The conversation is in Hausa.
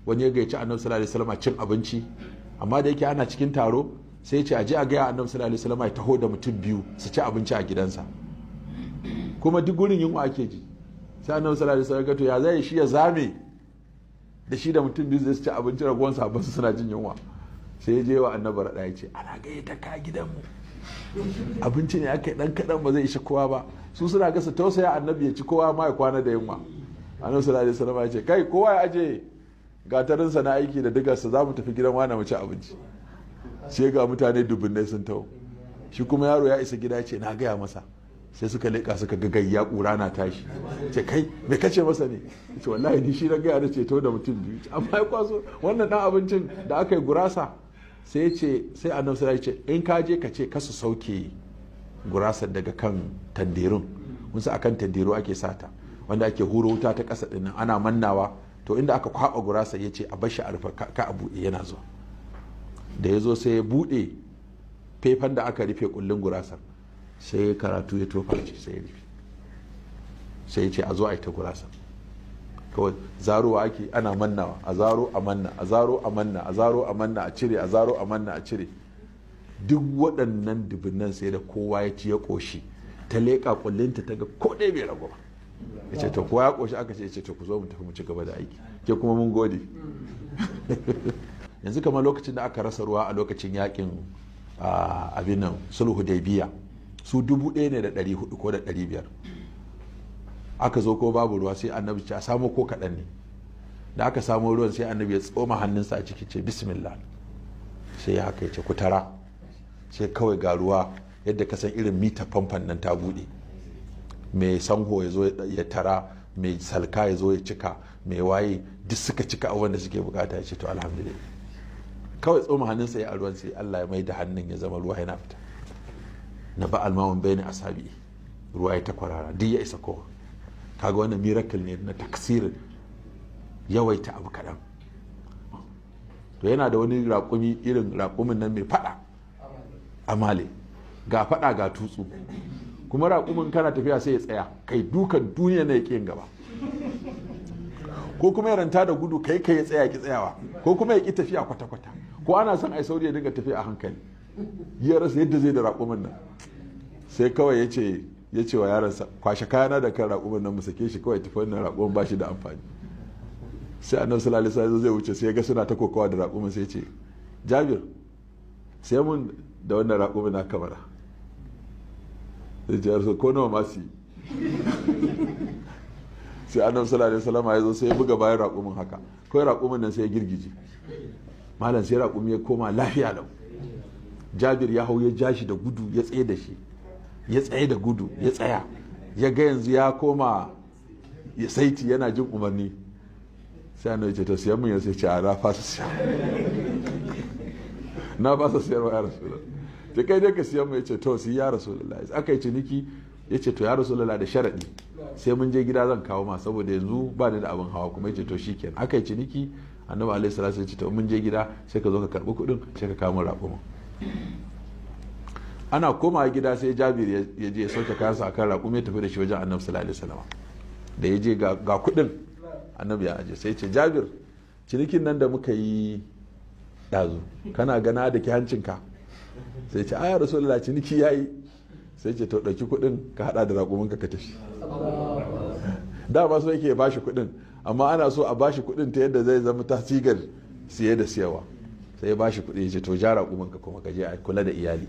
Wani ya gayyaci Annabi sallallahu alaihi wasallam cin abinci, amma da yake ana cikin taro sai ya ce aje a gaya Annabi sallallahu alaihi wasallam ya taho da mutum biyu su ci abinci a gidansa. Kuma duk gurin yunwa ake ji. Sai Annabi sallallahu alaihi wasallam to ya zai shi ya zame da shi da mutum biyu zai ci abinci, ragowar sahabban su suna jin yunwa. Sai ya je wa Annabi raɗa ya ce ana gayyata ka gidanmu, abinci ne aka yi dan kaɗan ba zai ishe kowa ba. Su suna gasa tausaya Annabi ya ci kowa ma ya kwana da yunwa. Annabi sallallahu alaihi wasallam ya ce kai kowa ya aje gatarinsa na aiki da digarsa, za mu tafi gidan wani mu ci abinci. Sai ga mutane dubunnai sun taho. Shi kuma yaro ya isa gida ya ce na gaya masa. Sai suka leƙa suka ga gayya ƙura na tashi. Ce kai me kace masa ne? Ce wallahi ni shi na gaya da ceto da mutum biyu. Amma ya kwaso wannan dan abincin da aka yi gurasa. Sai ce sai Annabi sallallahu alaihi wasallam ya ce in ka je ka ce kasu sauke gurasar daga kan tanderun. Mun san akan tanderu ake sata, wanda ake huro wuta ta ƙasa ɗin ana mannawa. To inda aka kwaba gurasa ya ce a bar shi a rufe ka a buɗe yana zuwa. Da ya zo sai ya buɗe faifan da aka rufe kullun gurasar, sai ya karatu ya tofa ce sai ya rufe. Sai ya ce a zo a yi ta gurasa. Kawai zarowa ake ana mannawa, a zaro a manna, a zaro a manna, a zaro a manna, a cire, a zaro a manna, a cire. Duk waɗannan dubunnan sai da kowa ya ci ya ƙoshi. Ta leƙa kullinta ta ga ko ɗaya bai ragu ba. Ya ce to kowa ya ƙoshi aka ce, ya ce to ku zo mu tafi mu ci gaba da aiki. Ke kuma mun gode. Yanzu kamar lokacin da aka rasa ruwa a lokacin yakin abin nan sulhu Hudaybiya, su 1400 ko da 500. Aka zo ko babu ruwa sai Annabi ce a samo ko kaɗan ne. Da aka samo ruwan sai Annabi ya tsoma hannunsa a ciki ce bismillah. Sai ya haka ya ce ku tara. Sai kawai ga ruwa yadda ka san irin mita famfon nan ta buɗe. Mai sanho ya zo ya tara, mai salka ya zo ya cika, mai waye duk suka cika abubuwan da suke bukata. Ya ce to alhamdulillah. Kawai tsoma hannunsa ya a ruwan sai Allah ya mai da hannun ya zama ruwa yana fita. Na ba almawun bayani asabi, ruwa ya ta kwarara duk ya isa kowa. Kaga wannan miracle ne na taksirin yawaita abu kaɗan. To yana da wani raƙumi irin raƙumin nan mai faɗa amale, ga faɗa ga tutsu. Kuma raƙumin kana tafiya sai ya tsaya kai dukan duniya na ya gaba, ko kuma ya ranta da gudu kai kai ya tsaya ki tsayawa, ko kuma ya ki tafiya kwata-kwata, ko ana son ai sauri ya dinga tafiya a hankali. Ya rasa yadda zai da raƙumin nan. Sai kawai ya ce wa yaransa kwashe kayana da kan raƙumin nan mu sake shi kawai tafi, wannan raƙumin ba shi da amfani. Sai Annabi sallallahu alaihi wasallam zai wuce sai ya ga suna ta kokawa da raƙumin, sai ya ce Jabir sai mun da wannan raƙumin na kamara. Sai ce yarsa ko nawa ma su yi. Sai Annabi sallallahu alaihi wasallam ya zo sai ya buga bayan raƙumin haka, kawai raƙumin nan sai ya girgije. Malam sai raƙumi ya koma lafiya lau. Jabir ya hau ya ja shi da gudu ya tsaye da shi, ya tsaye da gudu ya tsaya, ya ga yanzu ya koma ya saiti yana jin umarni. Sai Annabi ya ce to siyan mun, ya sai ce a na fasa siya, na fasa siyarwa ya Rasulullah. Sai kai dai ka siyan mu, ya ce to siya ya Rasulullah. Aka yi ciniki, ya ce to ya Rasulullah da sharaɗi sai mun je gida zan kawo ma, saboda yanzu ba ni da abin hawa. Kuma ya ce to shikenan. Aka yi ciniki, Annabi alaihi salatu ya ce to mun je gida sai ka zo ka karɓi kuɗin sai ka kawo min raƙumin. Ana komawa gida sai Jabir ya je ya sauke kayansa akan raƙumi ya tafi da shi wajen Annabi sallallahu alaihi wasallam. Da ya je ga kuɗin Annabi ya aje, sai ya ce Jabir cinikin nan da muka yi ɗazu kana gana da ki hancinka? Sai ya ce ai Rasulullah ciniki yayi. Sai ce to ɗauki kuɗin ka haɗa da raƙuminka ka tafi. Dama so yake bashi kuɗin, amma ana so a bashi kuɗin ta yadda zai zama tasigar siye da siyarwa. Sai ya bashi kuɗi ya ce to ja raƙuminka kuma ka je a kula da iyali.